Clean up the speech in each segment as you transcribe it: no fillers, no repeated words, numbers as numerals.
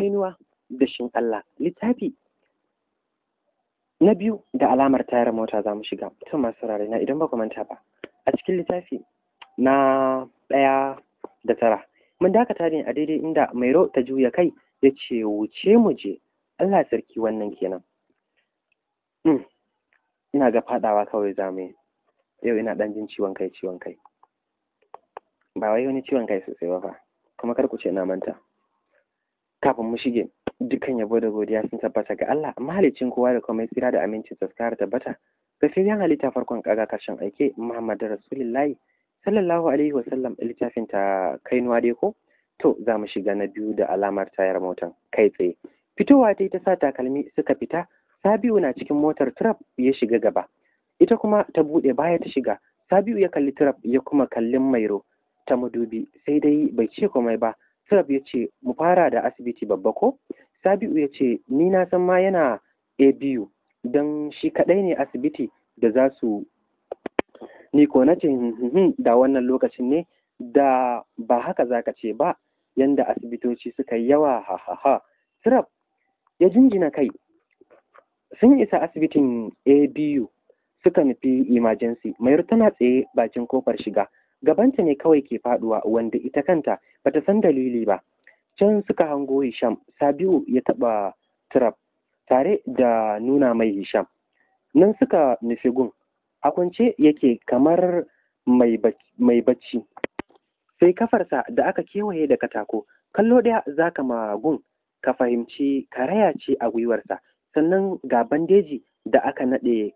Kainuwa da shin Allah, littafi na biyu da alamar tayar mota za mu shiga. To masu saurare na, idan ba ku manta ba, a cikin littafi na ɗaya da tara mun dakata ne a daidai inda Mairo ta juya kai ya ce wuce mu je. Allah sarki, wannan kenan. Ina ga faɗawa kawai za mu yi. Yau ina ɗan jin ciwon kai, ciwon kai. Ba wai wani ciwon kai sosai ba fa, kuma kar ku ce na manta. Kafin mu shige, dukkan yabo da godiya sun tabbata ga Allah, mahaliccin kowa da komai, tsira da amincin sa kara tabbata ga fiyayyen halitta, farkon kaga karshen aike, Muhammadu Rasulullahi sallallahu alaihi wa sallam. Littafin ta kainuwa dai ko? To za mu shiga na biyu da alamar tayar motan kai tsaye. Fitowa ta ta sa takalmi suka fita. Sabiu na cikin motar, Turab ya shiga gaba, ita kuma ta buɗe baya ta shiga. Sabiu ya kalli Turab ya kuma kallin Mairo ta madubi, sai dai bai ce komai ba. Turab ya ce mu fara da asibiti babba ko? Sabiu ya ce ni na san ma yana ABU, don shi kaɗai ne asibiti da za su. Ni ko na ce da wannan lokacin ne da ba haka za ka ce ba, yanda asibitoci suka yi yawa, ha ha ha. Turab ya jinjina kai. Sun isa asibitin ABU suka nufi emergency. Mairo tana tsaye bakin kofar shiga, gabanta ne kawai ke faduwa, wanda ita kanta bata san dalili ba. Can suka hango Hisham. Sabiu ya taba Turab tare da nuna mai Hisham. Nan suka nufi gun. A kwance yake kamar mai bacci, sai kafarsa da aka kewaye da katako. Kallo ɗaya zaka ma gun ka fahimci karaya ce a gwiwarsa, sannan ga bandeji da aka naɗe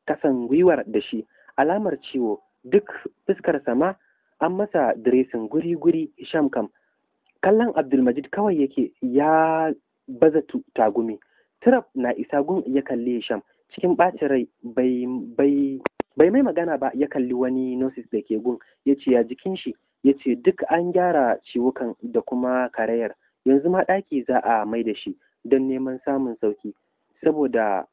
kasan gwiwar da shi, alamar ciwo. Duk fuskarsa ma an masa diresin guri-guri. Hisham kam kallon Abdulmajid kawai yake, ya baza tagumi. Turab na isa gun ya kalli Hisham cikin ɓacin rai, bai mai magana ba. Ya kalli wani nurses da ke gun ya ce ya jikin shi? Ya ce duk an gyara ciwukan da kuma karayar, yanzu ma ɗaki za a mai da shi don neman samun sauki, saboda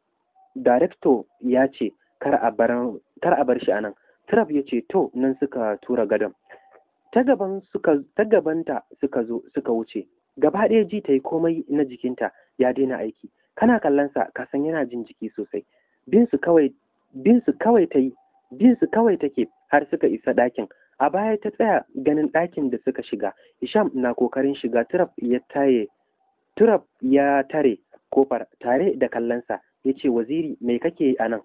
director ya ce kar a bar shi anan. Turab ya ce to. Nan suka tura gadon ta gaban suka ta gabanta suka zo suka wuce. Gaba ɗaya ji ta yi komai na jikinta ya daina aiki. Kana kallonsa ka san yana jin jiki sosai. Bin su kawai ta yi, bin su kawai take har suka isa ɗakin. A baya ta tsaya ganin ɗakin da suka shiga. Hisham na kokarin shiga, Turab ya taye Turab ya tare kofar tare da kallonsa ya ce waziri, mai kake a nan?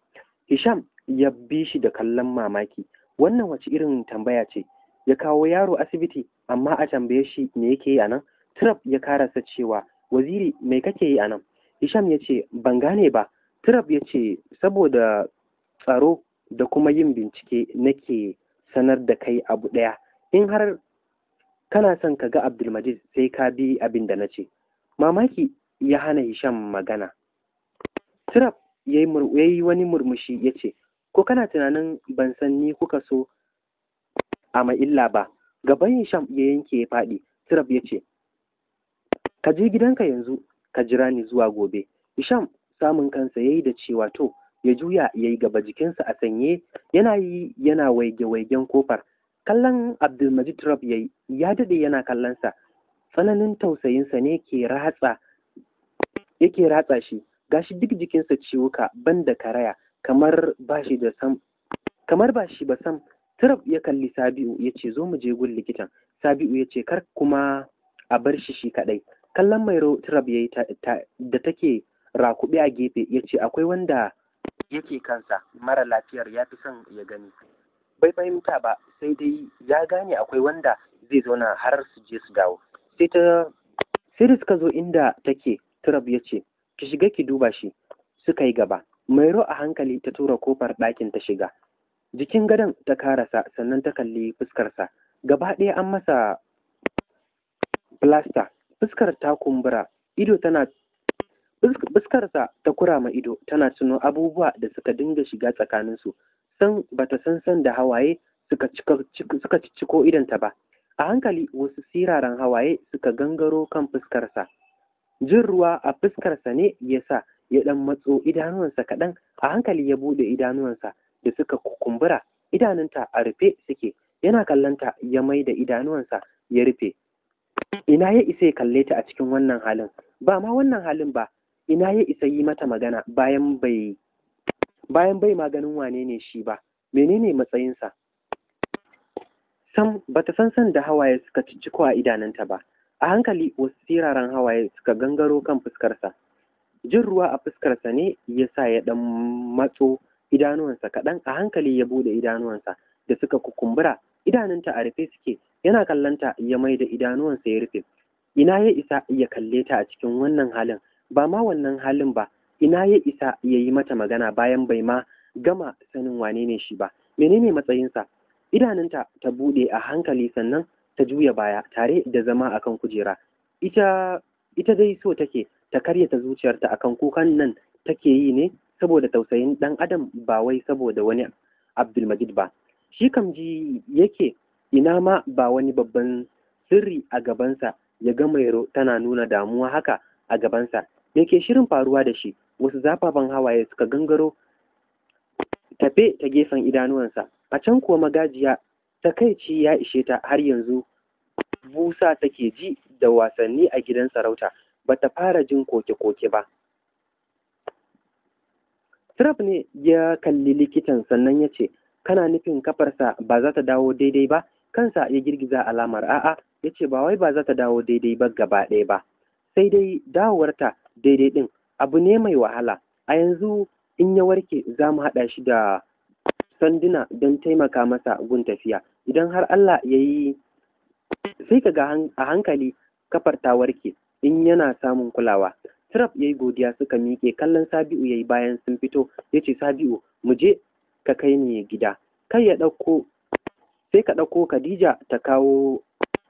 Hisham ya bi shi da kallon mamaki. Wannan wace irin tambaya ce? Ya kawo yaro asibiti amma a tambaye shi me yake yi a nan? Turab ya karasa cewa waziri, mai kake yi a nan? Hisham ya ce ban gane ba. Turab ya ce saboda tsaro da kuma yin bincike nake sanar da kai abu ɗaya: in har kana son ka ga Abdulmajid, sai ka bi abin da na ce. Mamaki ya hana Hisham magana. Turab ya yi wani murmushi ya ce ko kana tunanin ban san ni kuka so a ma illa ba? Gaban Hisham ya yanke ya faɗi. Turab ya ce ka je gidanka yanzu, ka jira ni zuwa gobe. Hisham samun kansa ya yi da cewa to, ya juya ya yi gaba jikinsa a sanye, yana yi yana waige-waigen kofar. Kallon Abdulmajid Turab ya yi, ya daɗe yana kallonsa. Tsananin tausayinsa ne ke ratsa yake ratsa shi. Gashi duk jikinsa ciwuka, banda karaya, kamar ba shi da sam, kamar ba shi ba sam. Turab ya kalli Sabi'u ya ce zo mu je gun likitan. Sabi'u ya ce kar kuma a bar shi shi kaɗai. Kallon Mairo Turab ya yi da take rakuɓe a gefe ya ce akwai wanda yake kansa, mara lafiyar ya fi son ya gani. Bai fahimta ba, sai dai ya gane akwai wanda zai zauna har su je su dawo. Sai da suka zo inda take, Turab ya ce ki shiga ki duba shi. Suka yi gaba. Mairo a hankali ta tura kofar ɗakin ta shiga. Jikin gadon ta karasa, sannan ta kalli fuskarsa. Gaba ɗaya an masa filasta, fuskar ta kumbura, ido tana fuskarsa ta kurama ido tana tuno abubuwa da suka dinga shiga tsakaninsu. San bata san san da hawaye suka cicciko idonta ba. A hankali wasu siraran hawaye suka gangaro kan fuskarsa. Jin ruwa a fuskarsa ne ya sa ya ɗan matso idanuwansa kaɗan. A hankali ya buɗe idanuwansa da suka kumbura. Idanunta a rufe suke, yana kallonta ya mai da idanuwansa ya rufe. Ina ya isa ya kalle ta a cikin wannan halin? Ba ma wannan halin ba, ina ya isa yi mata magana bayan bai maganin wane ne shi ba, menene matsayinsa? Sam bata san san da hawaye suka cicciko a idanunta ba. A hankali wasu siraran hawaye suka gangaro kan fuskarsa. Jin ruwa a fuskarsa ne ya sa ya ɗan matso idanuwansa kaɗan. A hankali ya buɗe idanuwansa da suka kukumbura. Idanunta a rufe suke, yana kallonta ya mai da idanuwansa ya rufe. Ina ya isa ya kalle ta a cikin wannan halin? Ba ma wannan halin ba, ina ya isa ya yi mata magana bayan bai ma gama sanin wane ne shi ba, menene matsayinsa? Idanunta ta buɗe a hankali, sannan ta juya baya tare da zama akan kujera. Ita dai so take ta karyata zuciyarta akan kukan nan take yi ne saboda tausayin ɗan adam, ba wai saboda wani Abdulmajid ba. Shi kam ji yake ina ma ba wani babban sirri a gabansa ya ga Mairo tana nuna damuwa haka a gabansa. Me ke shirin faruwa da shi? Wasu zafafan hawaye suka gangaro tafe ta gefen idanuwansa. A can kuwa Magajiya takaici ya ishe ta. Har yanzu busa take ji da wasanni a gidan sarauta, bata fara jin koke-koke ba. Trap ne ya kalli likitan, sannan ya ce, "Kana nufin kafarsa ba za ta dawo daidai ba?" Kansa ya girgiza alamar a'a. Ya ce, "Ba wai ba za ta dawo daidai ba gaba ɗaya ba, sai dai dawowarta daidai ɗin abu ne mai wahala. A yanzu in ya warke, za mu haɗa shi da sanduna don taimaka masa gun tafiya. Idan har Allah ya yi, sai ka ga a hankali kafar ta warke in yana samun kulawa." Trap ya yi godiya, suka miƙe. Kallon Sabi'u ya yi bayan sun fito, ya ce, "Sabi'u, mu je ka kai ni gida. Kai ya ɗauko, sai ka ɗauko Khadija ta kawo,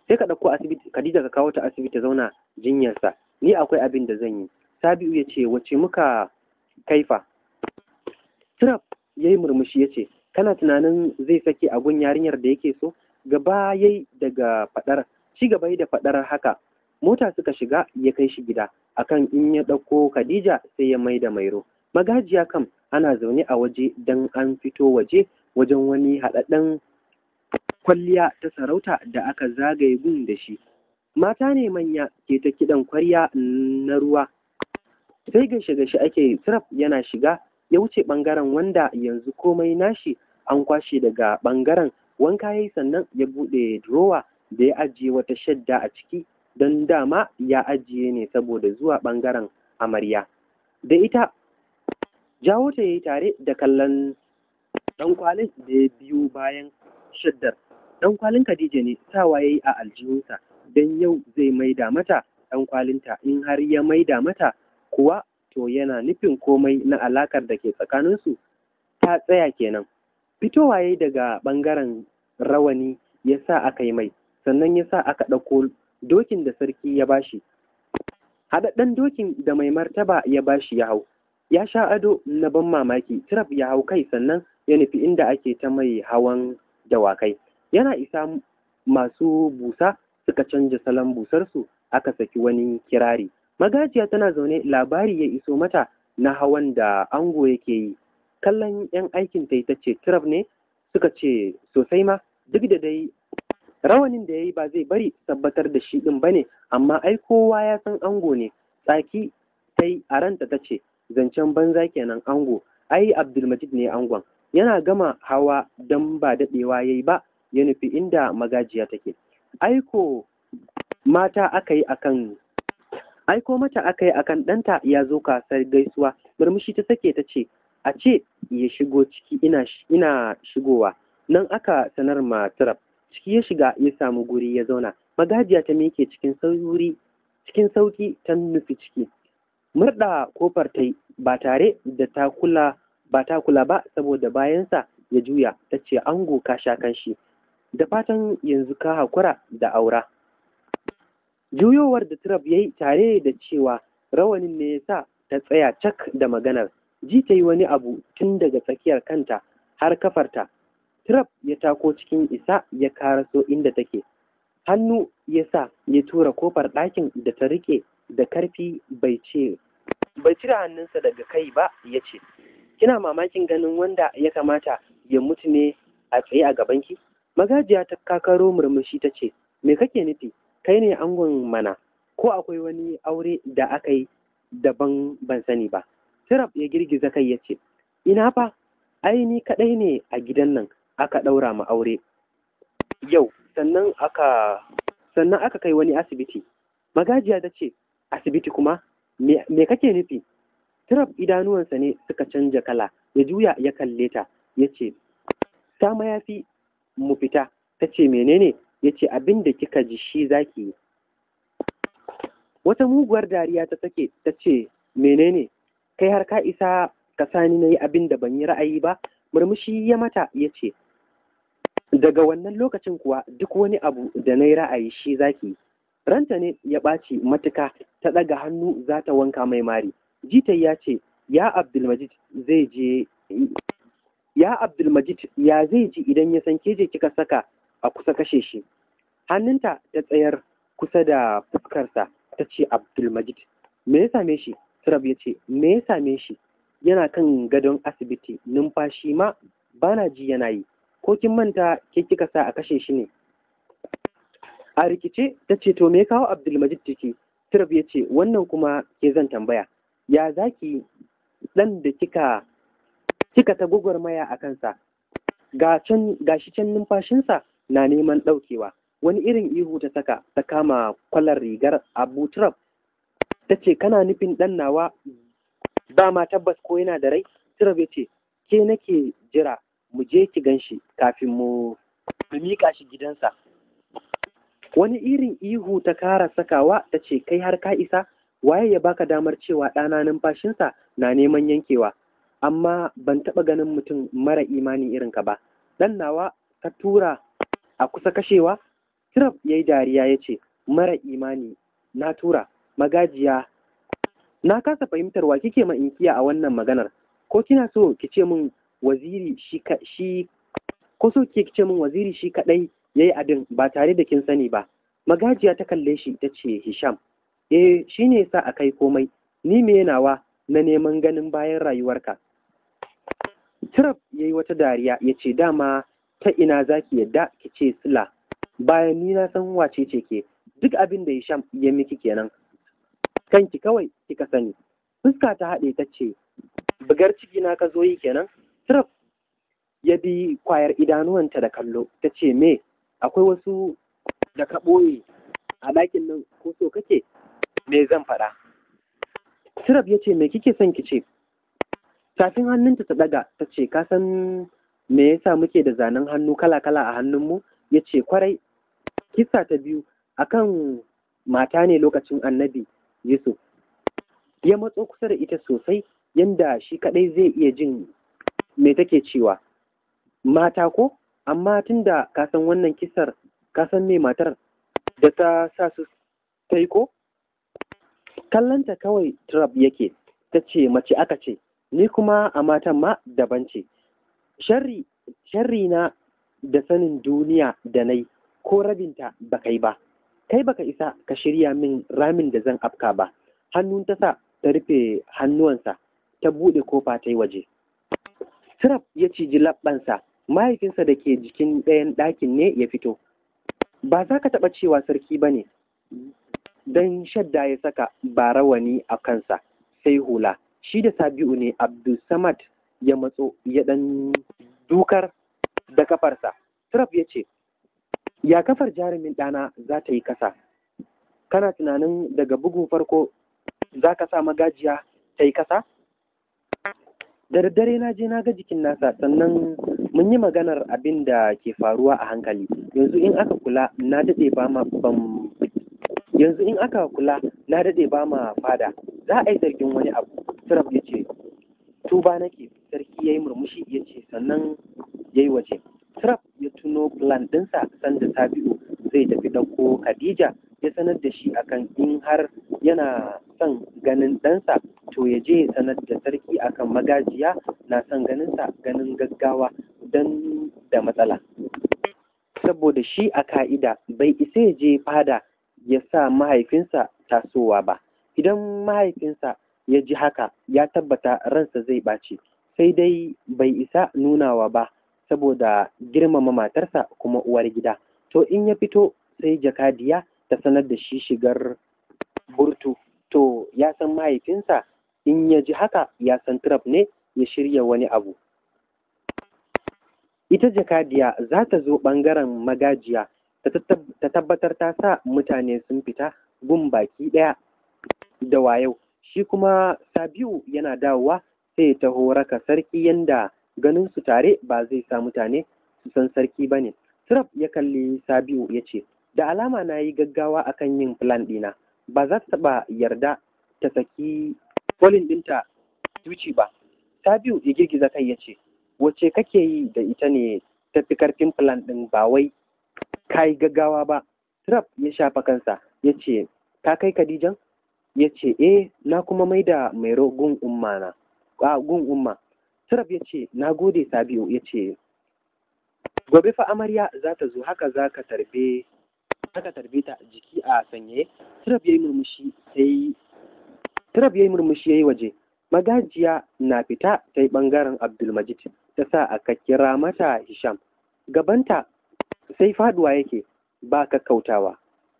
sai ka ɗauko asibiti Khadija, ka kawo ta asibiti zauna jinyarsa. Ni akwai abin da zan yi." Sabi'u ya ce, "Wace muka kaifa?" Trap ya yi murmushi ya ce, "Kana tunanin zai sake a gun yarinyar da yake so?" Gaba yayi daga faɗar ci gaba da faɗar haka. Mota suka shiga, ya kai shi gida akan in ya ɗauko Khadija sai ya mai da Mairo. Magajiya kam ana zaune a waje don an fito waje wajen wani haɗaɗɗen kwalliya ta sarauta da aka zagaye gun da shi. Mata ne manya ke ta kiɗan kwarya na ruwa, sai gaishe gaishe ake. Trap yana shiga ya wuce ɓangaren wanda yanzu komai nashi an kwashe daga ɓangaren. Wanka yayi, sannan ya buɗe drawer da ya ajiye wata shadda a ciki, don dama ya ajiye ne saboda zuwa ɓangaren amarya da ita. Jawo ta yayi tare da kallon ɗan kwalin da ya biyo bayan shaddar. Ɗan kwalin Khadija ne. Sawa yayi a aljihunsa don yau zai maida mata ɗan kwalinta. In har ya maida mata kuwa, to yana nufin komai na alakar da ke tsakaninsu ta tsaya kenan. Fitowa yayi daga ɓangaren, rawani ya sa aka yi mai, sannan ya sa aka ɗauko dokin da sarki ya bashi, haɗaɗɗen dokin da mai martaba ya bashi ya hau. Ya sha ado na ban mamaki. Trap ya hau kai, sannan ya nufi inda ake ta mai hawan dawakai. Yana isa, masu busa suka canja salon busarsu, aka saki wani kirari. Magajiya tana zaune, labari ya iso mata na hawan da ango yake yi. Kallon yan aikin ta, ita ce, "Trap ne?" Suka ce, "Sosai ma. Duk da dai rawanin da ya yi ba zai bari tabbatar da shi ɗin ba ne, amma ai kowa ya san ango ne." Tsaki ta yi, a ranta ta ce, "Zancen banza kenan. Ango? Ai Abdulmajid ne angon." Yana gama hawa, don ba daɗewa ya yi ba, ya nufi inda Magajiya take. Aiko mata aka yi akan ɗanta ya zo kasar gaisuwa. Murmushi ta sake ta ce, "A ce ya shigo ciki, ina shigowa." Nan aka sanar ma Trap. Ciki ya shiga, ya samu guri ya zauna. Magajiya ta miƙe cikin sauri, cikin sauki ta nufi ciki. Murɗa kofar ta yi ba tare da ta kula ba ta kula ba, saboda bayansa ya juya. Ta ce, "Ango, ka sha kanshi. Da fatan yanzu ka hakura da aura." Juyowar da Trap ya yi tare da cewa rawanin ne ya sa ta tsaya cak da maganar. Ji ta yi wani abu tun daga tsakiyar kanta har kafarta. Trap ya tako cikin isa ya karaso inda take. Hannu ya sa ya tura kofar ɗakin da ta riƙe da karfi. Bai ce bai cire hannunsa daga kai ba, ya ce, "Kina mamakin ganin wanda ya kamata ya mutu ne a tsaye a gabanki?" Magajiya ta kakaro murmushi ta ce, "Me kake nufi?" Kai ne angon mana, ko akwai wani aure da aka yi daban ban sani ba? Turab ya girgiza kai ya ce, ina fa, ai ni kaɗai ne a gidan nan aka ɗaura ma aure yau, sannan aka kai wani asibiti. Magajiya ta ce, asibiti kuma? Me kake nufi? Turab idanuwansa ne suka canja kala, ya juya ya kalle ta, ya ce, sa mayafi mu fita. Ta ce, menene? Ya ce, abin da kika ji shi zaki yi. Wata muguwar dariya ta sake, ta ce, menene? Kai har ka isa ka sani na yi abin da ban yi ra'ayi ba? Murmushi ya mata ya ce, daga wannan lokacin kuwa duk wani abu da na yi ra'ayi shi zaki yi. Ranta ne ya ɓaci matuka, ta ɗaga hannu za ta wanka mai mari. Jita ya ce, ya Abdulmajid zai je, ya Abdulmajid ya zai ji idan ya san keje kika saka a kusa kashe shi? Hannunta ta tsayar kusa da fuskarsa, ta ce, Abdulmajid me ya same shi? Turab ya ce, me ya same shi? Yana kan gadon asibiti, numfashi ma bana ji yana yi. Ko kin manta ke kika sa a kashe shi ne? A rikice ta ce, to me ya kawo Abdulmajid ciki? Turab ya ce, wannan kuma ke zan tambaya. Ya zaki dan da kika ta gwagwarmaya a kansa, ga can gashi can numfashinsa na neman ɗaukewa? Wani irin ihu ta saka, ta kama kwalar rigar Abu Turab, ta ce, kana nufin ɗan nawa ba ma tabbas ko yana da rai? Turab ya ce, ke nake jira, mu je ki ganshi kafin mu miƙa shi gidansa. Wani irin ihu ta kara sakawa, ta ce, kai har ka isa? Waye ya baka damar cewa ɗana numfashinsa na neman yankewa? Amma ban taɓa ganin mutum mara imani irin ka ba. Ɗan nawa ka tura a kusa kashewa? Turab ya yi dariya ya ce, mara imani na tura? Magajiya, na kasa fahimtar wa kike ma inkiya a wannan maganar. Ko kina so ki ce min waziri shi shi ko so ki ce min waziri shi kadai yayi abin ba tare da kin sani ba? Magajiya ta kalle shi, ta ce, Hisham? Eh, shine yasa a kai komai. Ni me nawa na neman ganin bayan rayuwarka? Turab yayi wata dariya ya ce, dama ta ina zaki yadda ki ce Sila bayan ni na san wace ce ke? Duk abin da Hisham ya miki kenan, kanki kawai kika sani. Fuska ta haɗe, ta ce, bugar ciki na ka zo yi kenan? Turab ya bi kwayar idanuwanta da kallo, ta ce, me akwai wasu da ka ɓoye a ɗakin nan, ko so kake me zan faɗa? Turab ya ce, me kike son ki ce? Tafin hannunta ta ɗaga, ta ce, ka san me yasa muke da zanen hannu kala-kala a hannunmu? Ya ce, kwarai. Kissa ta biyu akan mata ne lokacin Annabi Yusuf. Ya matso kusa da ita sosai yanda shi kadai zai iya jin me take cewa. Mata ko? Amma tunda ka san wannan kisar, ka san me matar da ta sa su ta yi ko? Kallanta kawai Turab yake. Ta ce, mace aka ce, ni kuma a matan ma daban ce. Sharri sharri na da sanin duniya da nai ko rabinta ba kai ba. Kai baka isa ka shirya min ramin da zan afka ba. Hannun ta sa ta rufe hannuwansa, ta buɗe kofa ta yi waje. Turab ya ciji labbansa. Mahaifinsa da ke jikin ɗayan ɗakin ne ya fito. Ba za ka taɓa cewa sarki ba ne, don shadda ya saka ba rawani a kansa sai hula. Shi da Sabi'u ne. Abdulsamad ya matso ya ɗan dukar da kafarsa. Turab ya ce, ya kafar jarumin ɗana za ta yi kasa? Kana tunanin daga bugun farko za ka sa Magajiya ta yi kasa? Da daddare na je na ga jikin nasa, sannan mun yi maganar abin da ke faruwa a hankali. Yanzu in aka kula na daɗe ba ma fada, za a yi zargin wani abu. Turab ya ce, tuba nake sarki. Ya yi murmushi ya ce, sannan ya yi waje. Turab ya tuno plan ɗinsa sanda Sabi'u zai tafi ɗauko Khadija, ya sanar da shi akan in har yana son ganin ɗansa to ya je ya sanar da sarki akan Magajiya na son ganinsa ganin gaggawa don da matsala. Saboda shi a ka'ida bai isa ya je fada ya sa mahaifinsa tasowa ba. Idan mahaifinsa ya ji haka, ya tabbata ransa zai ɓaci. Sai dai bai isa nunawa ba saboda girmama matarsa kuma uwar gida. To in ya fito sai jakadiya. ta sanar da shi shigar burtu. To ya san mahaifinsa in ya ji haka ya san Turab ne ya shirya wani abu. Ita jakadiya za ta zo ɓangaren magajiya ta tabbatar ta sa mutane sun fita gun baki ɗaya da wayau. Shi kuma Sabiu yana dawowa sai ya taho raka sarki, yanda ganin su tare ba zai sa mutane su san sarki ba ne. Turab ya kalli Sabiu ya ce, da alama na yi gaggawa akan yin plan ɗina, ba za ta taɓa yarda ta saki kolin ɗinta zuci ba. Sabiu ya girgiza kai ya ce, wace kake yi da ita ne tafi karfin plan ɗin, ba wai ka yi gaggawa ba. Turab ya shafa kansa ya ce, ka kai Khadijan? Ya ce, eh, na kuma maida Mairo gun umma na. A gun umma. Turab ya ce, na gode. Sabiu ya ce, gobe fa amarya za ta zo, haka za ka tarbe haka tarbe ta jiki a sanyaye. Turab ya yi murmushi, sai Turab ya yi murmushi ya yi waje. Magajiya na fita ta yi ɓangaren Abdulmajid, ta sa aka kira mata Hisham. Gabanta sai faduwa yake ba kakkautawa,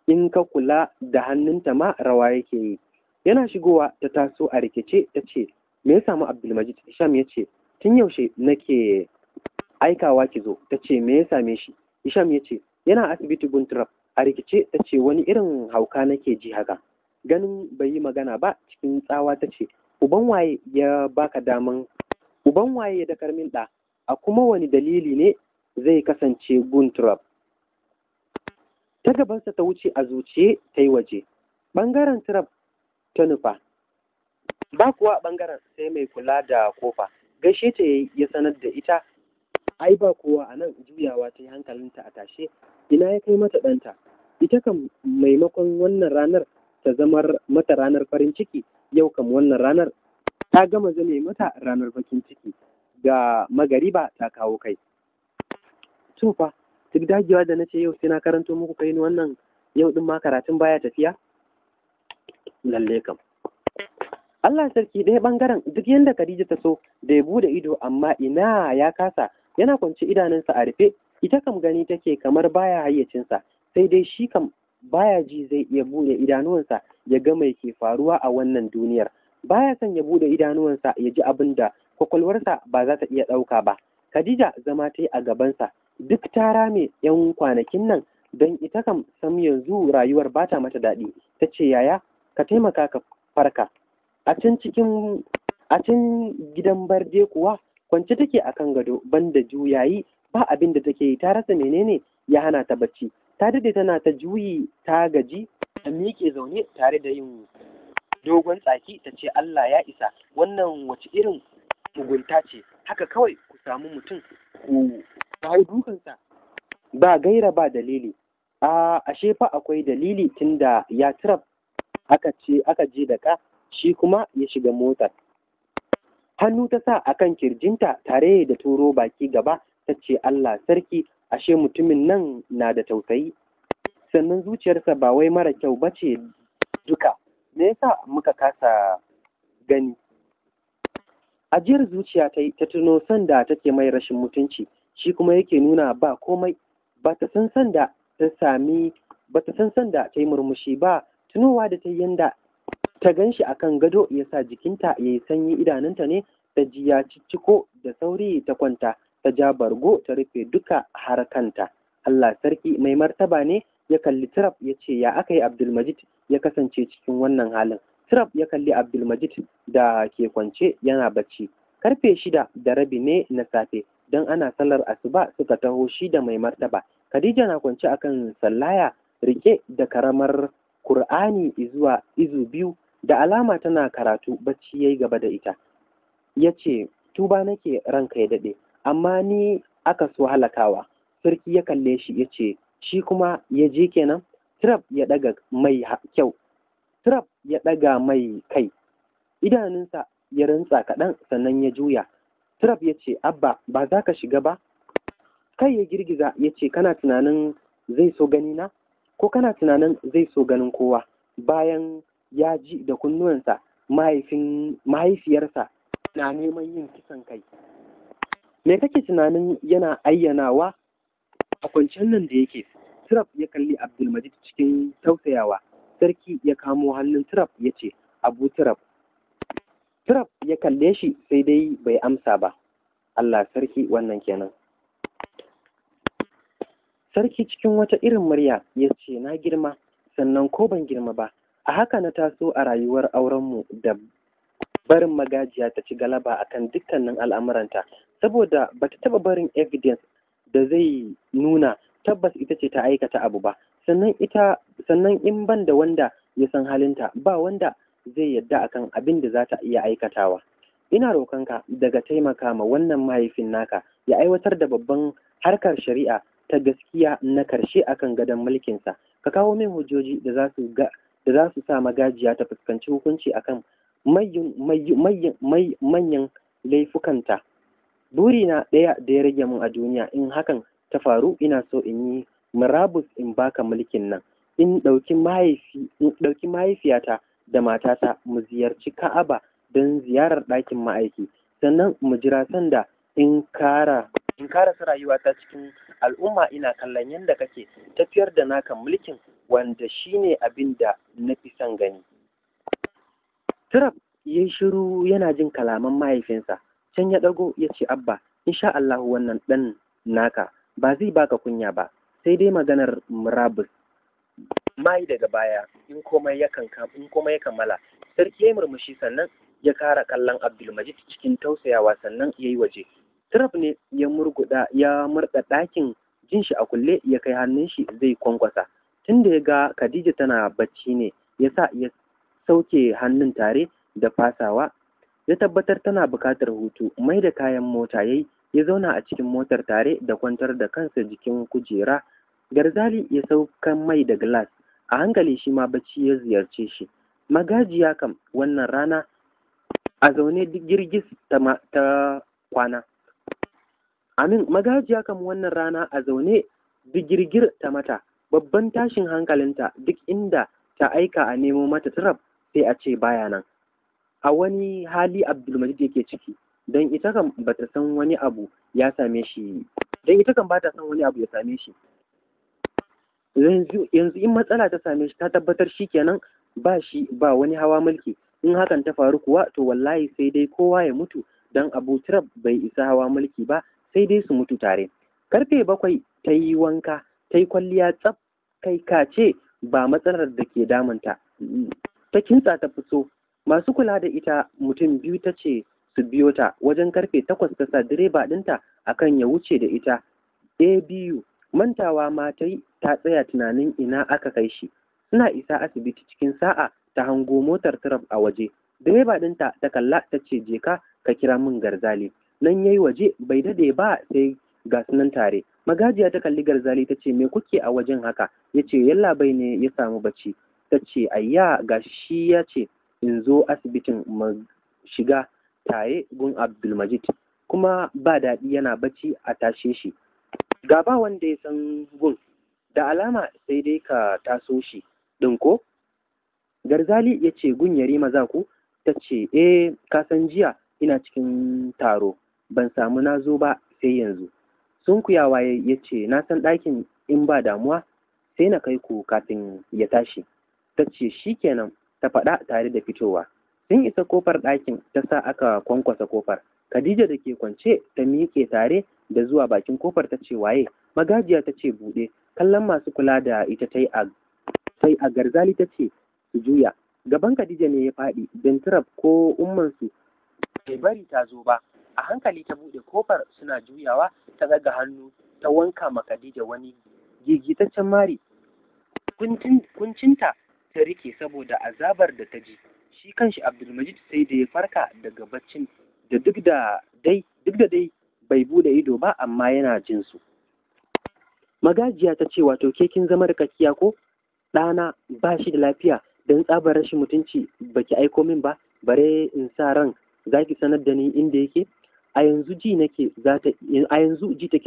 in ka kula da hannunta ma rawa yake yi. Yana shigowa ta taso a rikice ta ce, me ya samu Abdulmajid? Hisham ya ce, tun yaushe nake aikawa ki zo. Ta ce, me ya same shi? Hisham ya ce, yana asibiti gun Turab. A rikice ta ce, wani irin hauka nake ji haka? Ganin bai yi magana ba, cikin tsawa ta ce, uban waye ya baka daman, uban waye ya dakar min ɗa? A kuma wani dalili ne zai kasance gun Turab? Ta gabansa ta wuce a zuciye ta yi waje. Ɓangaren Turab ta nufa. Ba kuwa ɓangaren sai mai kula da kofa. Gaishe ta ya sanar da ita, ai ba kowa a nan. Juyawa ta yi hankalinta a tashe, ina ya kai mata ɗanta? Ita kam maimakon wannan ranar ta zamar mata ranar farin ciki, yau kam wannan ranar ta gama zame mata ranar bakin ciki. Ga magariba ta kawo kai. To fa, duk dagewa da na ce yau sai na karanto muku kai wannan yau din ma karatun baya tafiya. Lalle kam. Allah sarki, ɗaya ɓangaren duk yanda Khadija ta so da ya bude ido, amma ina, ya kasa. Yana kwance idanunsa a rufe. Ita kam gani take kamar baya hayyacinsa, sai dai shi kam baya ji zai iya bude idanuwansa ya ga mai ke faruwa a wannan duniyar. Baya son ya bude idanuwansa ya ji abin da kwakwalwarsa ba za ta iya ɗauka ba. Khadija zama ta yi a gabansa, duk ta rame yan kwanakin nan, don ita kam sam yanzu rayuwar ba ta mata daɗi. Ta ce, yaya, ka taimaka ka farka. A can gidan Barde kuwa, kwance take a kan gado, banda juyayi ba abin da take yi. Ta rasa menene ya hana ta bacci. Ta dade tana ta juyi, ta gaji, ta miƙe zaune tare da yin dogon tsaki, ta ce, Allah ya isa, wannan wace irin mugunta ce haka kawai ku samu mutum ku hau dukansa ba gaira ba dalili? A ashe fa akwai dalili, tunda ya Turab aka ce aka je da ka shi kuma ya shiga motar. Hannu ta sa akan kirjinta tare da turo baki gaba, ta ce, Allah sarki, ashe mutumin nan na da tausayi, sannan zuciyarsa ba wai mara kyau ba ce duka. Me yasa muka kasa gani? Ajiyar zuciya ta yi, ta tuno sanda take mai rashin mutunci, shi kuma yake nuna ba komai. Ba ta san sanda ta sami, ba ta san sanda ta yi murmushi ba. Tunowa da ta yanda ta gan shi akan gado ya sa jikinta ya yi sanyi. Idanunta ne ta ji ya cicciko. Da sauri ta kwanta, ta ja bargo ta rufe duka har kanta. Allah sarki, mai martaba ne ya kalli Turab ya ce, ya aka yi Abdulmajid ya kasance cikin wannan halin? Turab ya kalli Abdulmajid da ke kwance yana bacci. Karfe 6:30 ne na safe, don ana sallar asuba suka taho shi da mai martaba. Khadija na kwance akan sallaya rike da karamar Kur'ani zuwa izu 2, da alama tana karatu. Bacci yayi gaba da ita. Ya ce, tuba nake, ranka ya daɗe, amma ni aka so halakawa. Sarki ya kalle shi ya ce, shi kuma ya je kenan? Turab ya ɗaga mai kyau. Turab ya ɗaga mai kai, idanunsa ya rantsa kaɗan, sannan ya juya. Turab ya ce, abba, ba za ka shiga ba? Kai ya girgiza ya ce, kana tunanin zai so gani na, ko kana tunanin zai so ganin kowa bayan ya ji da kunnuwansa mahaifiyarsa na neman yin kisan kai? Me kake tunanin yana ayyanawa a kwancen nan da yake? Turab ya kalli Abdulmajid cikin tausayawa. Sarki ya kamo hannun Turab ya ce, Abu Turab. Turab ya kalle shi sai dai bai amsa ba. Allah sarki, wannan kenan. Sarki cikin wata irin murya ya ce, na girma, sannan ko ban girma ba, a haka na taso a rayuwar aurenmu da barin Magajiya ta ci galaba akan dukkanin al'amuranta, saboda bata taɓa barin evidence da zai nuna tabbas ita ce ta aikata abu ba. Sannan ita, sannan in ban da wanda ya san halinta, ba wanda zai yadda akan abin da za ta iya aikatawa. Ina roƙonka daga taimaka ma wannan mahaifin naka ya aiwatar da babban harkar shari'a ta gaskiya na karshe akan gadon mulkinsa. Ka kawo min hujjoji da za su sa Magajiya ta fuskanci hukunci akan manyan laifukanta. Burina ɗaya da ya rage min a duniya, in hakan ta faru, ina so in yi murabus in baka mulkin nan, in ɗauki mahaifiyata da matata mu ziyarci Ka'aba don ziyarar ɗakin Ma'aiki, sannan mu jira sanda in karasa rayuwata cikin al'umma ina kallon yadda kake tafiyar da naka mulkin, wanda shine abin da na fi son gani. Turab ya yi shiru yana jin kalaman mahaifinsa. Can ya ɗago ya ce, Abba, insha Allahu wannan ɗan naka ba zai baka kunya ba, sai dai maganar murabus mai daga baya in komai ya kammala. Sarki ya murmushi, sannan ya kara kallon Abdulmajid cikin tausayawa, sannan ya yi waje. Turab ne ya murguda ya murda ɗakin, jin shi a kulle ya kai hannun shi zai kwankwasa. Tunda ya ga Khadija tana bacci ne ya sa ya sauke hannun tare da fasawa. Ya tabbatar tana buƙatar hutu. Mai da kayan mota yayi, ya zauna a cikin motar tare da kwantar da kansa jikin kujera. Garzali ya saukan mai da glass. A hankali shi ma bacci ya ziyarce shi. Magajiya kam wannan rana a zaune girgis ta kwana. Amin, Magajiya kam wannan rana a zaune digirgir ta mata. Babban tashin hankalinta, duk inda ta aika a nemo mata Turab, sai a ce baya nan. A wani hali Abdulmajid yake ciki? Don ita kam bata san wani abu ya same shi, don ita kam bata san wani abu ya same shi. Yanzu in matsala ta same shi, ta tabbatar shi kenan, ba shi ba wani hawa mulki. In hakan ta faru kuwa, to wallahi sai dai kowa ya mutu, don Abu Turab bai isa hawa mulki ba, sai dai su mutu tare. Karfe 7 ta yi wanka, ta yi kwalliya tsaf, kai ka ce ba matsalar da ke damunta. Ta kintsa ta fito. Masu kula da ita mutum biyu ta ce su biyo ta. Wajen karfe 8 ta sa direba ɗinta akan ya wuce da ita ABU. Mantawa ma ta yi ta tsaya tunanin ina aka kai shi. Suna isa asibiti cikin sa'a ta hango motar Turab a waje. Direba ɗinta ta kalla ta ce, je ka ka kira min Garzali. Nan yayi waje, bai dade ba sai ga sunan tare. Magajiya ta kalli Garzali ta ce, me kuke a wajen haka? Ya ce, yallabai ne ya samu bacci. Ta ce, ayya, ga shi ya ce in zo asibitin mu shiga tare gun Abdulmajid, kuma ba daɗi yana bacci a tashe shi, ga ba wanda ya san gun, da alama sai dai ka taso shi ɗin ko. Garzali ya ce, gun Yarima za ku? Ta ce, eh, ka san jiya ina cikin taro, ban samu na zo ba sai yanzu. Sunkuyawa ya ce, na san ɗakin, in ba damuwa sai na kai ku kafin ya tashi. Ta ce, shikenan, ta faɗa tare da fitowa. Sun isa kofar ɗakin ta sa aka kwankwasa kofar. Khadija da ke kwance ta miƙe tare da zuwa bakin kofar, ta ce, waye? Magajiya ta ce, buɗe. Kallon masu kula da ita ta yi a Garzali ta ce su juya. Gaban Khadija ne ya faɗi, don Turab ko ummansu bai bari ta zo ba. A hankali ta buɗe kofar, suna juyawa ta ɗaga hannu ta wanka ma Khadija wani gigitaccen mari. Kuncinta ta rike saboda azabar da ta ji. Shi kanshi Abdulmajid sai da ya farka daga baccin da duk da dai bai bude ido ba, amma yana jin su. Magajiya ta ce, wato ke kin zama rikakkiya ko? Ɗana ba shi da lafiya, don tsabar rashin mutunci baki aiko min ba, bare in sa ran zaki sanar da ni inda yake. A yanzu ji take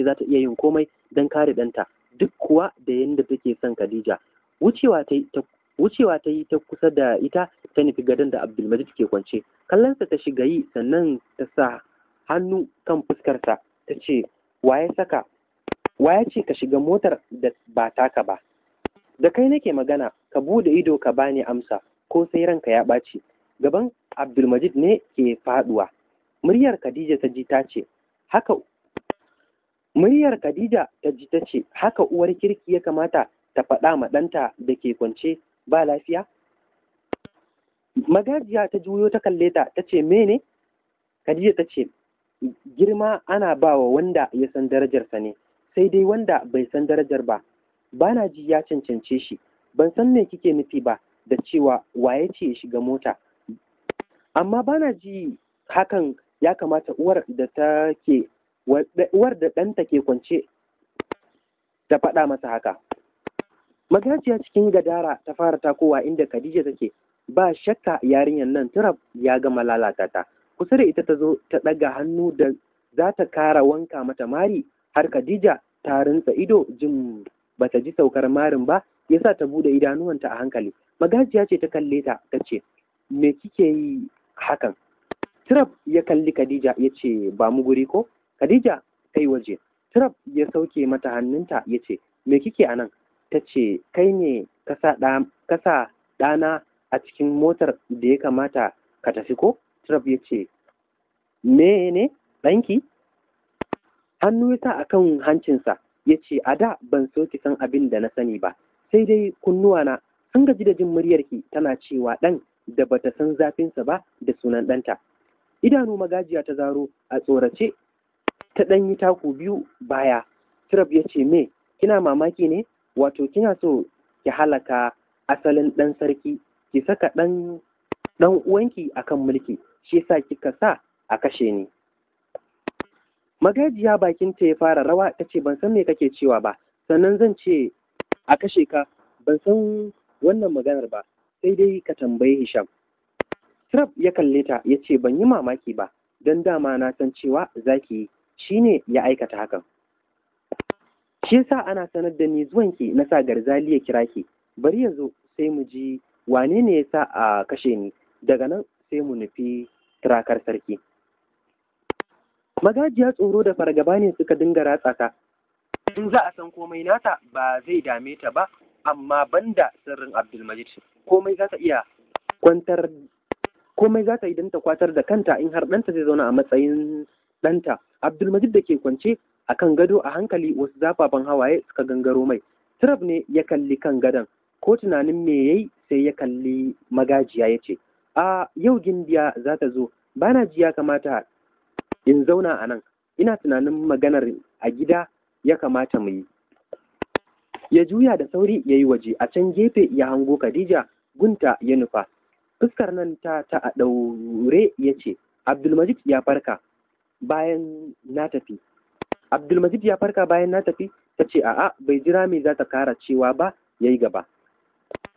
za ta iya yin komai don kare ɗanta, duk kuwa da yadda take son Khadija. Wucewa ta yi ta kusa da ita, ta nufi gadon da Abdulmajid ke kwance. Kallonsa ta shiga yi, sannan ta sa hannu kan fuskarsa ta ce, wa ya saka Wa ya ce ka shiga motar da ba taka ba? Da kai nake magana, ka bude ido ka bani amsa, ko sai ranka ya ɓaci. Gaban Abdulmajid ne ke faduwa. Muryar Khadija ta ji ta ce, haka Muryar Khadija ta ji ta ce, haka uwar kirki ya kamata ta faɗa ma ɗanta da ke kwance ba lafiya? Magajiya ta juyo ta kalle ta, ta ce, mene? Khadija ta ce, girma ana ba wa wanda ya san darajarsa ne, sai dai wanda bai san darajar ba, bana ji ya cancance shi, ban san me kike nufi ba da cewa waye ce ya shiga mota. Amma bana ji hakan ya kamata uwar da take uwar da ɗanta ke kwance ta faɗa masa haka. Magajiya cikin gadara ta fara takowa inda Khadija take, ba shakka yarinyar nan Turab ya gama lalata ta. Kusa da ita ta zo ta ɗaga hannu da za ta kara wanka mata mari, har Khadija ta rintsa ido jin bata ji saukar marin ba, yasa ta bude idanuwanta a hankali. Magajiya ce ta kalle ta ta ce, me kike yi hakan? Turab ya kalli Khadija ya ce, ba mu guri ko? Khadija ta yi waje. Turab ya sauke mata hannunta ya ce, me kike a nan? Ta ce, kai ne ka sa ɗana a cikin motar da ya kamata ka tafi ko? Turab ya ce, me ne ɗanki? Hannu ya sa a kan hancinsa ya ce, a da ban so ki san abin da na sani ba, sai dai kunnuwana sun gaji da jin muryarki tana cewa ɗan da bata san zafinsa ba da sunan ɗanta. Idanu Magajiya ta zaro a tsorace, ta ɗan yi taku biyu baya. Turab ya ce, me kina mamaki ne? Wato kina so ki halaka asalin ɗan sarki, ki saka ɗan ɗan uwanki akan mulki, shi yasa kika sa a kashe ni. Magajiya bakinta ya fara rawa ta ce, ban san me kake cewa ba, sannan zan ce a kashe ka, ban san wannan maganar ba, sai dai ka tambayi Hisham. Turab ya kalle ta ya ce, ban yi mamaki ba, don dama na san cewa zaki yi, shi ne ya aikata hakan. Shi yasa ana sanar da ni zuwanki na sa Garzali ya kira ki, bari ya zo sai mu ji wane ne ya sa a kashe ni, daga nan sai mu nufi turakar sarki. Magajiya tsoro da fargaba ne suka dinga ratsa ta. In za a san komai nata ba zai dame ta ba, amma banda sirrin Abdulmajid, komai za ta iya kwantar, komai za ta yi don ta kwatar da kanta in har ɗanta zai zauna a matsayin ɗanta. Abdulmajid da ke kwance a kan gado a hankali wasu zafafan hawaye suka gangaro mai. Turab ne ya kalli kan gadon, ko tunanin me yayi sai ya kalli Magajiya ya ce, a yau Gimbiya za ta zo, bana ji ya kamata in zauna a nan, ina tunanin maganar a gida ya kamata mu yi. Ya juya da sauri ya yi waje, a can gefe ya hango Khadija, gunta ya nufa. Fuskar nan ta ta a ɗaure ya ce, Abdulmajid ya farka bayan na tafi. Abdulmajid ya farka bayan na tafi, ta ce a'a, bai jira me za ta kara cewa ba, ya yi gaba.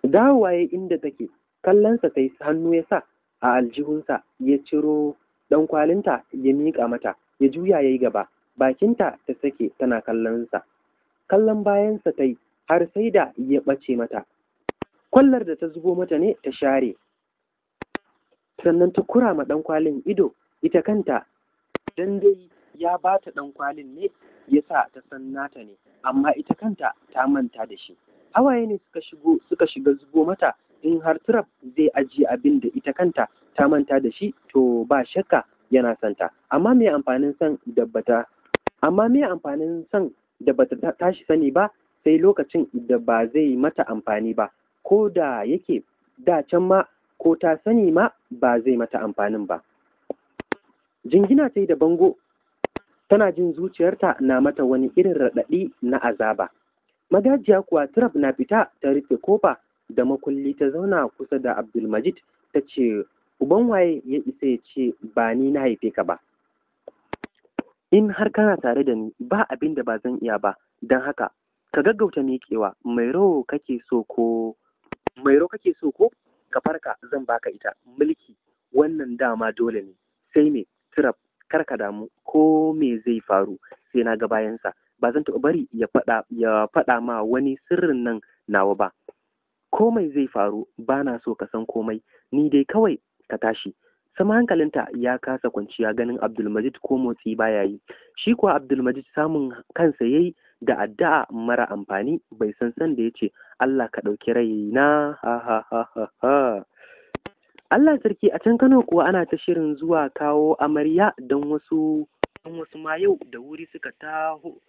Dawowa ya inda take, kallonsa ta yi, hannu ya sa a aljihunsa ya ciro ɗan kwalinta ya miƙa mata, ya juya ya yi gaba. Bakinta ta sake tana kallonsa. Kallon bayansa ta yi har sai da ya ɓace mata. Kwallar da ta zubo mata ne ta share. Sannan ta kura ma ɗan kwalin ido, ita kanta dan dai ya ba ta ɗan kwalin ne ya sa ta san nata ne, amma ita kanta ta manta da shi. Hawaye ne suka shigo suka shiga zubo mata. In har Turab zai ajiye abin da ita kanta ta manta da shi, to ba shakka yana santa. Amma me amfanin san da bata amma me amfanin san da bata tashi sani ba sai lokacin da ba zai mata amfani ba, ko da yake da can ma ko ta sani ma ba zai mata amfanin ba. Jingina ta yi da bango, tana jin zuciyarta na mata wani irin raɗaɗi na azaba. Magajiya kuwa Turab na fita ta rufe kofa da makulli ta zauna kusa da Abdulmajid ta ce, uban waye ya isa ya ce ba ni na haife ka ba? In har kana tare da ni ba abin da ba zan iya ba, don haka ka gaggauta miƙewa, Mairo kake so ko Mairo kake so ko ka farka zan baka ita, mulki wannan dama dole ne. Sai me Turab, kar ka damu, ko me zai faru sai na ga bayansa, ba zan taɓa bari ya faɗa ma wani sirrin nan nawa ba. Komai zai faru ba na so ka san komai, ni dai kawai ka tashi. Sama hankalinta ya kasa kwanciya ganin Abdulmajid ko motsi baya yi. Shi kuwa Abdulmajid samun kansa yayi da addu'a mara amfani. Bai san san da ya ce Allah ka ɗauki raina, ha ha ha ha ha. Allah sarki. A can Kano kuwa ana ta shirin zuwa kawo amarya, don wasu ma yau da wuri suka taho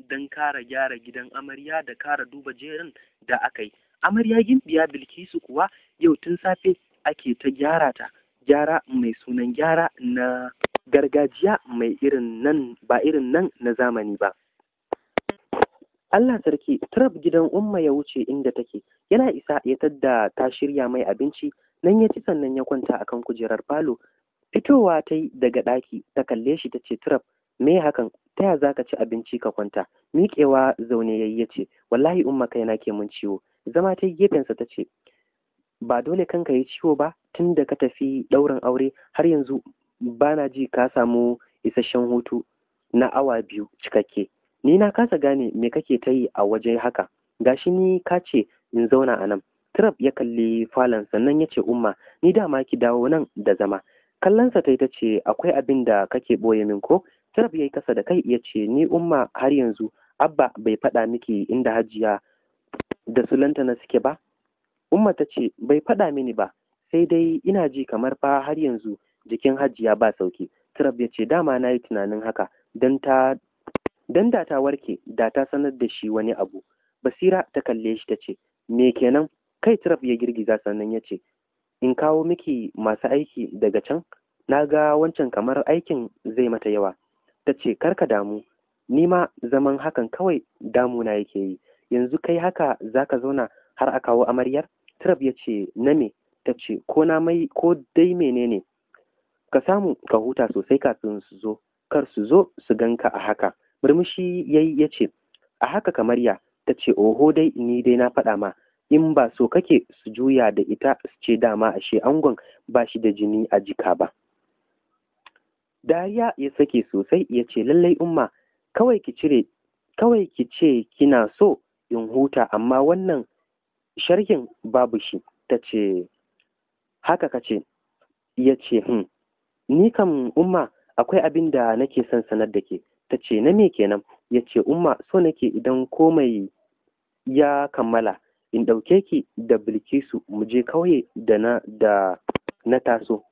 don kara gyara gidan amarya da kara duba jerin da aka yi. Amarya Gimbiya Bilkisu kuwa yau tun safe ake ta gyara ta, gyara mai sunan gyara na gargajiya mai irin nan, ba irin nan na zamani ba. Allah sarki. Turab gidan Umma ya wuce inda take. Yana isa ya tadda ta shirya mai abinci nan, ya ci sannan ya kwanta akan kujerar falo. Fitowa ta yi daga ɗaki, ta kalle shi ta ce, "Turab, me hakan? Ta ya zaka ci abinci ka kwanta?" Miƙewa zaune yayi ya ce, "Wallahi Umma, kaina ke mun ciwo." Zama ta yi gefensa ta ce, "Ba dole kanka yi ciwo ba, tun da ka tafi ɗaurin aure har yanzu bana ji ka samu isasshen hutu na awa 2 cikakke. Ni na kasa gane me kake ta yi a waje haka. Gashi ni ka ce in zauna a nan." Turab ya kalli falon sannan ya ce, "Umma, ni dama ki dawo nan da zama." Kallonsa ta yi ta ce, "Akwai abin da kake ɓoye min ko?" Turab ya yi kasa da kai ya ce, "Ni Umma, har yanzu Abba bai faɗa miki inda Hajiya da su Lantana suke ba?" Umma ta ce, "Bai faɗa mini ba, sai dai ina ji kamar fa har yanzu jikin Hajiya ba sauki." Turab ya ce, "Dama na yi tunanin haka, don da ta warke da ta sanar da shi wani abu." Basira ta kalle shi ta ce, "Me kenan?" Kai Turab ya girgiza sannan ya ce, "In kawo miki masu aiki daga can? Na ga wancan kamar aikin zai mata yawa." Ta ce, "Kar ka damu, ni ma zaman hakan kawai damuna yake yi. Yanzu kai haka zaka zauna har a kawo amaryar?" Turab ya ce, "Na me?" Ta ce, "Ko na mai ko dai menene, ka samu ka huta sosai kafin su zo, kar su zo su ganka a haka." Murmushi yayi ya ce, "A haka kamar ya?" Ta ce, "Oho dai, ni dai na faɗa ma, in ba so kake su juya da ita su ce dama ashe angon ba shi da jini a jika ba." Dariya ya sake sosai ya ce, "Lallai Umma, kawai ki cire, kawai ki ce kina so in huta, amma wannan sharhin babu shi." Ta ce, "Haka ka ce?" Ya ce, Ni kam Umma, akwai abin da nake son sanar da ke." Ta ce, "Na me kenan?" Ya ce, "Umma, so nake idan komai ya kammala in ɗauke ki da Bilkisu mu je kauye da na taso."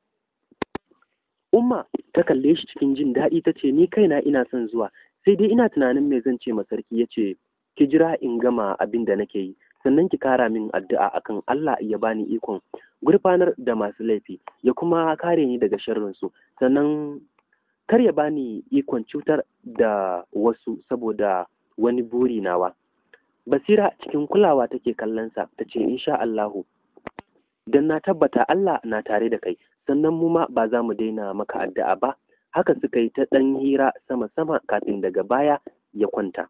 Umma ta kalle shi cikin jin daɗi ta ce, "Ni kaina ina son zuwa, sai dai ina tunanin me zan ce ma sarki." Ya ce, "Ki jira in gama abin da nake yi, sannan ki kara min addu'a akan Allah ya bani ikon gurfanar da masu laifi, ya kuma kare ni daga sharrinsu, sannan kar ya bani ikon cutar da wasu saboda wani buri nawa." Basira cikin kulawa take kallonsa ta ce, "Insha Allahu, don na tabbata Allah na tare da kai, sannan mu ma ba za mu daina maka addu'a ba." Haka suka yi ta ɗan hira sama-sama kafin daga baya ya kwanta.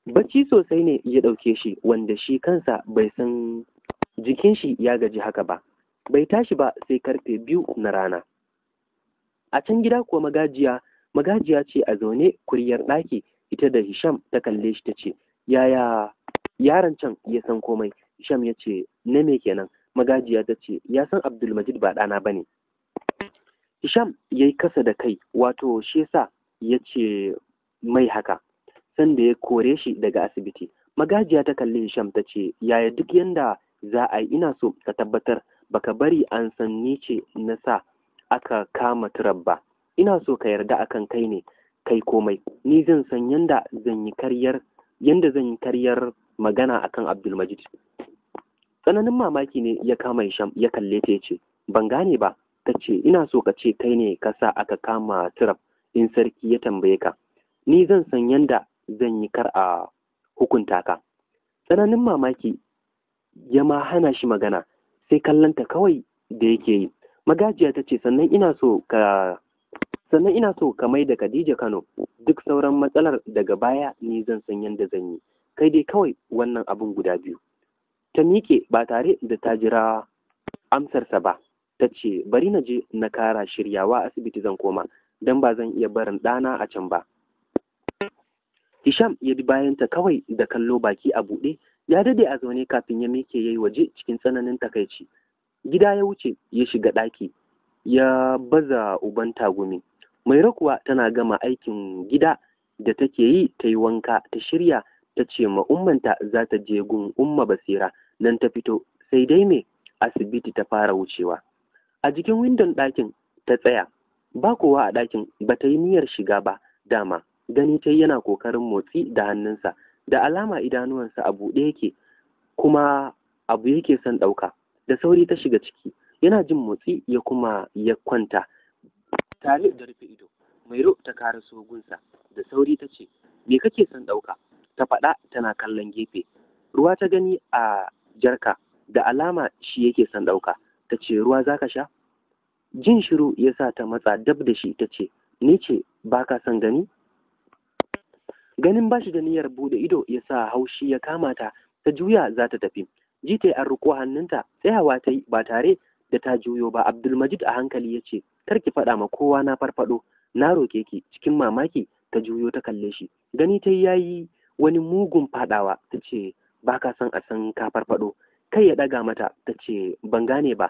Bacci sosai ne ya ɗauke shi, wanda shi kansa bai san jikin shi ya gaji haka ba. Bai tashi ba sai karfe 2 na rana. A can gida kuwa Magajiya ce a zaune kuryar ɗaki ita da Hisham. Ta kalle shi ta ce, "Yaya yaron can ya san komai?" Hisham ya ce, "Na me kenan?" Magajiya ta ce, "Ya san Abdulmajid ba ɗana ba ne." Hisham ya yi kasa da kai, wato shi yasa ya ce mai haka sanda ya kore shi daga asibiti. Magajiya ta kalli Hisham ta ce, "Yaya, duk yanda za a yi ina so ka tabbatar baka bari an san ni ce na sa aka kama Turab ba. Ina so ka yarda akan kai ne kai komai. Ni zan san yanda zan yi karyar magana akan Abdulmajid." Tsananin mamaki ne ya kama Hisham, ya kalle ta ya ce, "Ban gane ba." Ta ce, "Ina so ka ce kai ne ka sa aka kama Turab in sarki ya tambaye ka. Ni zan san yanda zan yi kar a hukunta ka." Tsananin mamaki ya ma hana shi magana, sai kallonta kawai da yake yi. Magajiya ta ce, Sannan ina so ka mai da Khadija Kano. Duk sauran matsalar daga baya ni zan san yanda zan yi. Kai dai kawai wannan abun guda biyu." Ta miƙe ba tare da ta jira amsarsa ba. Ta ce, "Bari na je na kara shiryawa, asibiti zan koma, don ba zan iya barin ɗana a can ba." Hisham ya bi bayanta kawai da kallo baki a buɗe. Ya dade a zaune kafin ya miƙe ya yi waje cikin tsananin takaici. Gida ya wuce ya shiga ɗaki ya baza uban tagumi. Mairo kuwa tana gama aikin gida. da take yi ta yi wanka ta shirya ta ce ma ummanta za ta je gun Umma Basira. Nan ta fito, sai dai me, asibiti ta fara wucewa. A jikin windon ɗakin ta tsaya, ba kowa a ɗakin, ba ta yi niyyar shiga ba dama. Gani ta yana kokarin motsi da hannunsa, da alama idanuwansa a buɗe yake, kuma abu yake son ɗauka. Da sauri ta shiga ciki, yana jin motsi ya kuma ya kwanta tare da rufe ido. Mairo ta karaso gunsa da sauri ta ce, "Me kake son ɗauka?" Ta faɗa tana kallon gefe. Ruwa ta gani a jarka, da alama shi yake son ɗauka. Ta ce, "Ruwa za ka sha?" Jin shiru ya sa ta matsa dab da shi ta ce, "Ni ce ba ka son gani?" Ganin ba shi da niyyar buɗe ido ya sa haushi ya kama ta, ta juya za ta tafi. Ji ta an riƙo hannunta, tsayawa ta yi ba tare da ta juyo ba. Abdulmajid a hankali ya ce, "Kar ki faɗa ma kowa na farfaɗo, na roke ki." Cikin mamaki ta juyo ta kalle shi. Gani ta yayi wani mugun faɗawa, ta ce, "Ba ka son a san ka farfaɗo." Kai ya ɗaga mata, ta ce, "Ban gane ba,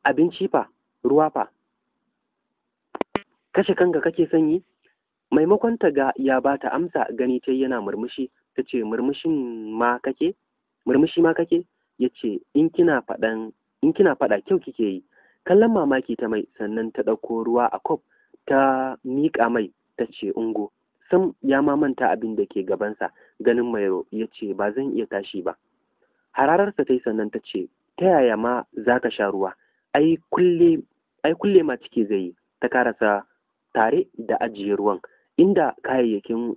abinci fa, ruwa fa, kashe kanka kake son yi?" Maimakon ta ga ya ba ta amsa, gani ta yana murmushi, ta ce, "Murmushin ma kake? Murmushi ma kake?" Ya ce, in kina faɗa kyau kike yi." Kallon mamaki ta mai, sannan ta ɗauko ruwa a kof ta miƙa mai, ta ce, "Ungo." Sam ya ma manta abin da ke gabansa. Ganin Mairo ya ce, "Ba zan iya tashi ba." Hararsa ta yi, sannan ta ce, "Ta yaya ma za ka sha ruwa? Ai kulle ma ciki zai yi." Ta karasa tare da ajiye ruwan inda kayayyakin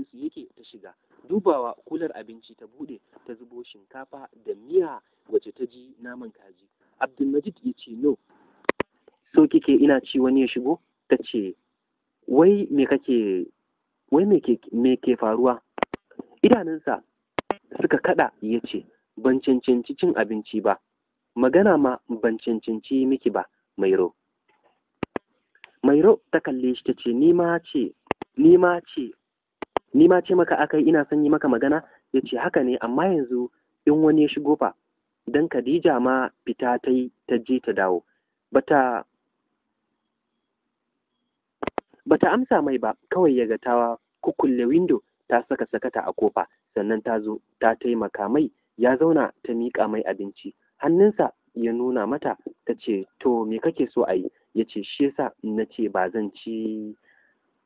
su yake, ta shiga dubawa kular abinci, ta bude ta zubo shinkafa da miya wacce ta ji naman kaji. Abdulmajid ya ce, "No, so kike ina ci wani ya shigo?" Ta ce, "Wai me kake, wai me ke faruwa?" Idanunsa suka kada ya ce, "Ban cancanci cin abinci ba, magana ma ban cancanci miki ba, Mairo." Mairo ta kalle shi ta ce, ni ma ce maka akai ina son yi maka magana?" Ya ce, "Haka ne, amma yanzu in wani ya shigo fa, don Khadija ma fita ta yi ta je ta dawo." Bata amsa mai ba, kawai ya ga ta kukkulle windo ta saka sakata a kofa, sannan ta zo ta taimaka mai ya zauna, ta miƙa mai abinci. Hannunsa ya nuna mata, ta ce, "To me kake so a yi?" Ya ce, "Shi yasa na ce ba zan ci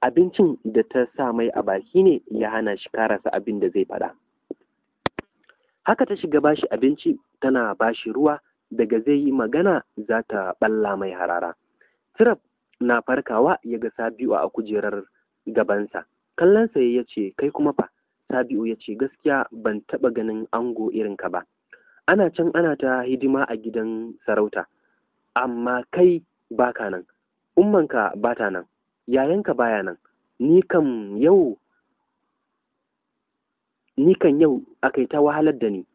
abincin." Da ta sa mai a baki ne ya hana shi karasa abin da zai faɗa. Haka ta shiga bashi abinci, tana bashi ruwa, daga zai yi magana za ta ɓalla mai harara. Tiraf na farkawa ya ga Sabi'u a kujerar gabansa. Kallonsa ya ce, "Kai kuma fa?" Sabi'u ya ce, "Gaskiya ban taɓa ganin ango irin ka ba. Ana can ana ta hidima a gidan sarauta, amma kai baka nan, ummanka bata nan, yayanka baya nan. Ni kan yau akai ta wahalar da ni."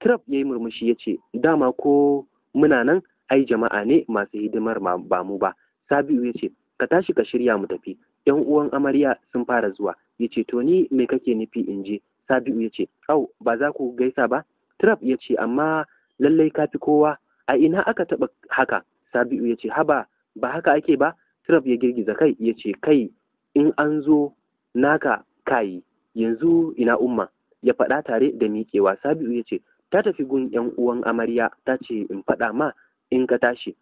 Tiraf ya yi murmushi ya ce, "Dama ko muna nan, ai jama'a ne masu hidimar ba mu ba." Sabi'u ya ce, "Ka tashi ka shirya mu tafi, ‘yan uwan amarya sun fara zuwa." Ya ce, "To ni me kake nufi in je?" Sabi'u ya ce, "Au, ba za ku gaisa ba?" Tiraf ya ce, "Amma lallai ka fi kowa, a ina aka taɓa haka?" Sabi'u ya ce, "Haba, ba haka ake ba." Tiraf ya girgiza kai ya ce, "Kai, in an zo naka kayi, yanzu ina Umma?" Ya faɗa tare da miƙewa. Sabi'u ya ce, "Ta tafi gun ‘yan uwan amarya, ta ce in faɗa ma in ka tashi.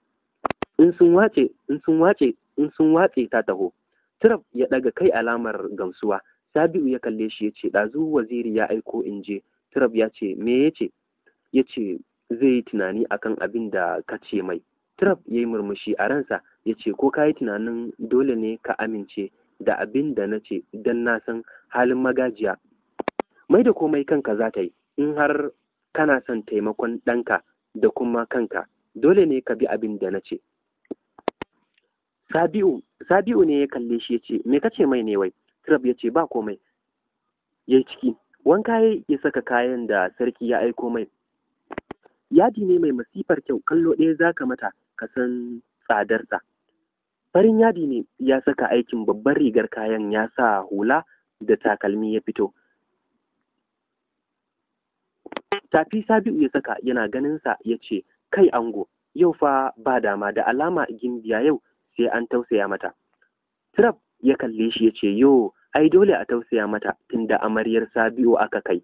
In sun watse ta taho." Tiraf ya ɗaga kai alamar gamsuwa. Sabi'u ya kalle shi ya ce, "Ɗazu waziri ya aiko in je." Tiraf ya ce, "Me ya ce?" Ya ce, "Zai yi tunani akan abin da ka ce mai." Tiraf ya yi murmushi a ransa ya ce, "Ko ka yi tunanin dole ne ka amince da abin da na ce, don na san halin magajiya. Mai da komai kanka za ta yi, in har kana son taimakon ɗanka da kuma kanka, dole ne ka bi abin da na ce." Sabi'u ne ya kalle shi ya ce, "Me ka ce mai ne wai?" Tiraf ya ce, "Ba komai." Ya yi ciki. Wanka ya saka kayan da sarki ya aiko mai. Yadi ne mai masifar kyau, kallo ɗaya za ka mata ka san tsadarsa. Farin yadi ne ya saka aikin babbar rigar kayan, ya sa hula da takalmi ya fito. Tafi Sabi'u ya saka, yana ganinsa ya ce, "Kai ango, yau fa ba dama, da alama gimbiya yau sai an tausaya mata." Tiraf ya kalle shi ya ce, "Yo, Ai dole a tausaya mata tunda amaryar Sabi'u aka kai.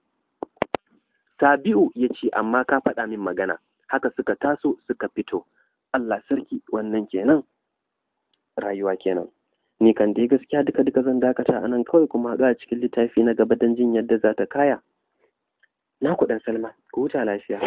Sabi'u ya ce, amma ka faɗa min magana. Haka suka taso suka fito. Allah sarki, wannan kenan, rayuwa kenan. Ni kan dai gaskiya duka duka zan dakata a nan kawai, kuma ga cikin littafi na gaba don jin yadda za ta kaya. Na ku ɗan Salma, ku huta lafiya.